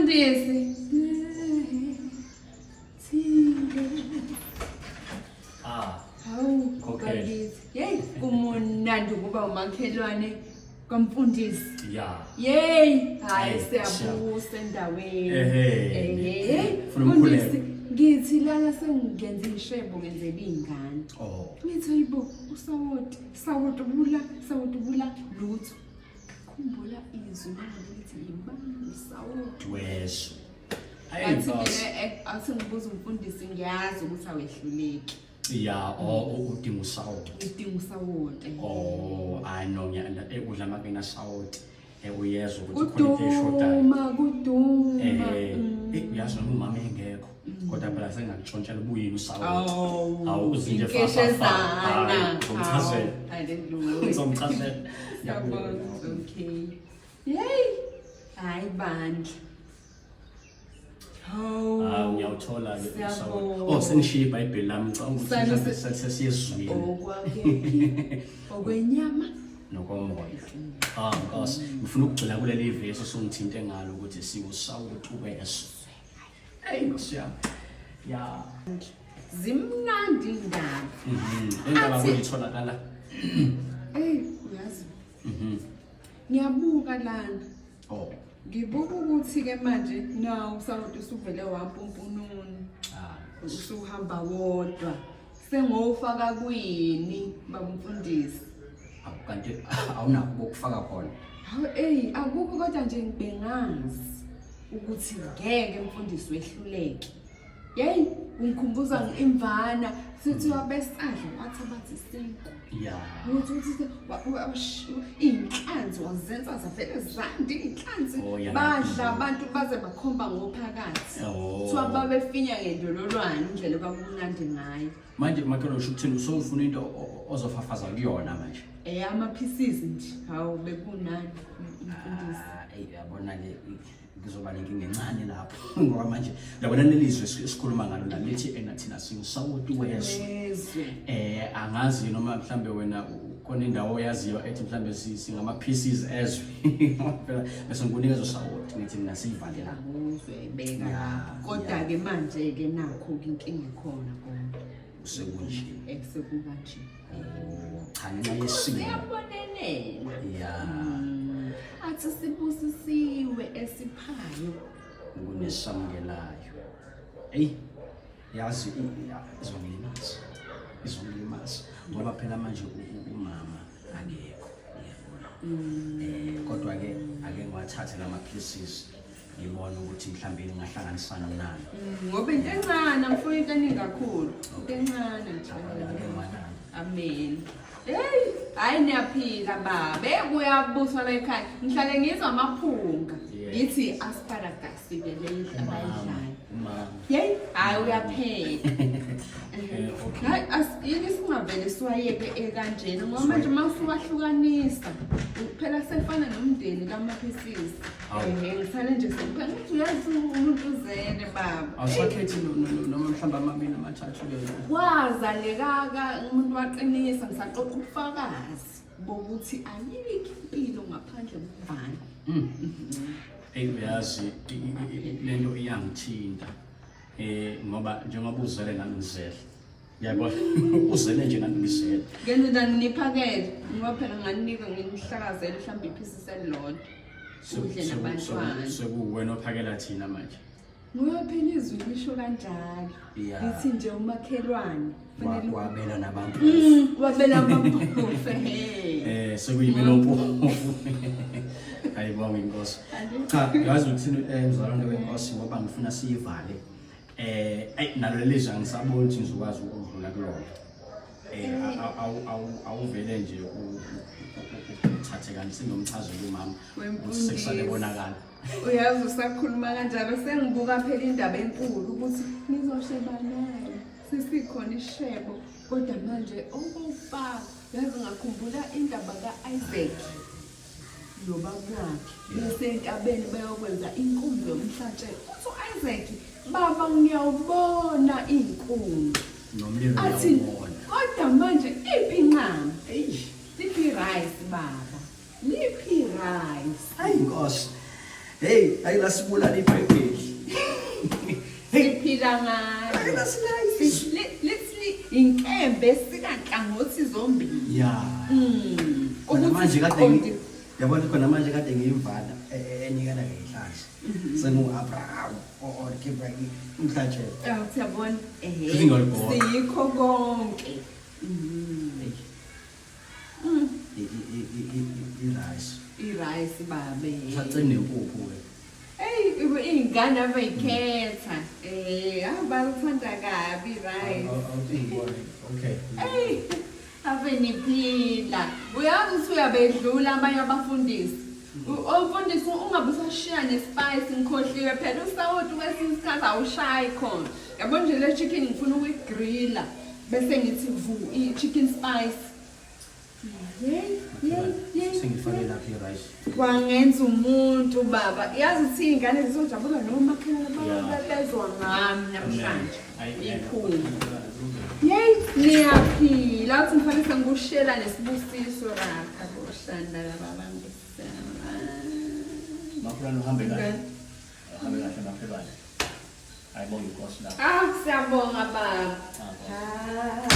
Mfundisi. Thile. Ah. Hawu, Khokhela. bakithi. Hey, kumunandi ukuba umakhelwane kamfundisi. Ya. Yey, hayi Hey, siyabusa endaweni. Ehhe. Ehhe. Funa umkhuleko. Mfundisi, ngithi lana sengingenza ishebo ngenzela iy'ngane. Oh. Ngithi hayibo, usawoti, sawoti bula, sawoti bula lutho. Khumbula izwi manje lithi yibani usawoti. Dweswe. Ayi Athi boss. mina athi ngibuza umfundisi ngiyazi ukuthi awehluleki. Ya, oh udinga usawoti. Udinga usawoti. Oh, I know ngiyanda udla makena sawoti. Uyezwa ukuthi khona into eshodayo. Kuduma, kuduma. Uyazi noma umama engekho. Kodwa phela sengakutshontshela ubuyini usawoti. Awu. Awu uzinje fa fa fa. Inkeshezana. Hayi, ngizomchazela. Hallelujah. Ngizomchazela. Ngiyabonga. Okay. Yey. Hayi bandla. Hawu. Hawu ngiyawuthola ke Siyabonga. usawoti. Oh sengishiye iBhayibheli lami ngicabanga ukuthi Sale mhlawumbe se- sesiyezwile. Okwakephi? Okwenyama. Nokomoya. Ah Nkosi, ngifuna ukugxila kuleli vesi osungithinte ngalo ukuthi siwusawoti wezwe. Hey Nkosi yami. Ya. Zimnandi indaba. Indaba Athi- kuyitholakala. Ey, uyazi. Ngiyabuka lana. Oh. Ngibuka ukuthi ke manje nawu usawoti usuvele wampumpununu. Ah. Usuhamba wodwa. Sengowufaka kwini baba umfundisi? Awu kanti awunakho ukufaka khona. Hawu ey akukho kodwa nje ngibengazi ukuthi ngeke mfundisi wehluleke. Yey ungikhumbuza imvana sithi wabesadla wathi abathi sinkwa. Ya. Uthi uthi iy'nhlanzi wazenza zavele zandi iy'nhlanzi Oh, ya. badla abantu baze bakhomba ngophakathi. Oh. Kuthiwa babefinya ngendololwane indlela okwakumnandi ngayo. Manje makhelwane usho ukuthini usowufuna into ozofafaza kuyona manje. Ama-pieces nje hawu bekunani mfundisi. Ah, ey yabona ke ngizoba nenkinga encane lapho ngoba manje yabona lelizwe esikhuluma ngalo la lithi ena thina siwusawoti wezwe. Wezwe. Angazi noma mhlambe wena khona indawo oyaziyo ethi mhlambe singama pieces ezwe. Phela bese ngikunikeza usawoti ngithi mina siyivale la. Uzwe beka Ya, lapho. Kodwa ya. ke manje ke nakho ke inkinga ekhona kodwa. Sekunje. Sekuba nje. Oh, cha ngenxa yesimo. Siyabonelela. Ya. Athi sibusisiwe esiphayo. Kunesamukelayo. Ey yazi izongilimaza. Izongilimaza ngoba phela manje umama akekho uyabona. Kodwa ke ake ngiwathathe lama pieces ngibone ukuthi mhlambe ngingahlanganisana nani. Ngoba into encane angifuni into eningi kakhulu. Into encane nje. Ake ngiwanani. Amen. Hey, hayi niyaphila baba. Hey kuyabuswa la ekhaya. Ngihlale ngizwa amaphunga. Yes. Ngithi asparagus ke le abayidlayo. Umama. Hey, hayi uyapheka. Okay. Hayi yini singavele siwayeke ekanjena ngoba manje uma usuwahlukanisa phela sefana nomndeni kama-pieces. Hawu. Ngisale nje sekuphela ukuthi uyazi umuntu uzele baba. Awusakhethi noma mhlawumbe amabili amathathu ke. Kwazalekaka umuntu waqinisa ngisaqoqa ubufakazi bokuthi ayikho impilo ngaphandle kokuvana. Ey uyazi lento iyangithinta. Ngoba njengoba uzele nami ngizele. Uyabona? Uzele nje nami ngizele. Ngenze njani niphakele ngoba phela nganinika nginihlakazele mhlawumbe iphisi elilodwa. Udle nabantwana. Sekuwena ophakela thina manje. Ngoba phela izwi lisho kanjalo. Ya. Lithi nje umakhelwane kufanele Wabela nabantu. Wabela amaphofu. Hey. Sekuyimina ompofu. Ayibonge inkosi. Cha, yazi ukuthini mzalwane wenkosi ngoba ngifuna siyivale. Ey nalo leli zwi angisaboni ukuthi ngizokwazi ukudlula kulona. Awuvele nje uthathe kanti sengiyomchazela umama ukuthi sekusale bonakala. Uyazi usakhuluma kanjalo sengibuka phela indaba enkulu ukuthi nizosheba naye. Sisikhona ishebo kodwa manje okufaka yazi ngakhumbula indaba ka-Isaac nobaba wakhe besentabeni bayokwenza inkunzi yomhlatshelo. Uthi u-Isaac, baba ngiyawubona inkunzi. Nomlilo Athi uyawubona. kodwa manje iphi inqama? Eish. Liphi rice baba? Liphi rice? Ayi Nkosi. Hey, ayilasibulala iBhayibheli. Siphila ngalo. Literally inkembe esika nhlangothi zombili. Yeah. Khona manje kade yabona khona manje kade ngiyimvana e, e, enikela ngeyinhlanzi. Mhm. Sengu-Abraham okhipha umhlatshelo. Ah, siyabona. Ehe. Siyikho konke. Mhm. I-rice. I-rice babe. Usacela nempuphu wena. Eyi iy'ngane abayikhetha. Eh, abaluthanda kabi rice. Okay. Eyi, ave niphila. Uyazi ukuthi uyabedlula abanye abafundisi. Umfundisi ungabe usashiya nespice ngikhohliwe phela usawoti kwesinye isikhathi awushayi khona. Yabo nje le chicken ngifuna ukuyigrilla bese ngithi vu i-chicken spice. Sengifake lapha i-rice. Wangenza umuntu baba. Yazi ukuthi iy'ngane zizojabula nomakhelwane bezwa ngami namhlanje. Iphuma. Yeyi niyaphila uthi ngifanele sengikushela nesibusiso rakha boshanda laba bantu. Makhelwane uhambe kahle. Uhambe kahle makhelwane. Ayibonge inkosi lapho. Ah siyabonga baba. Ah.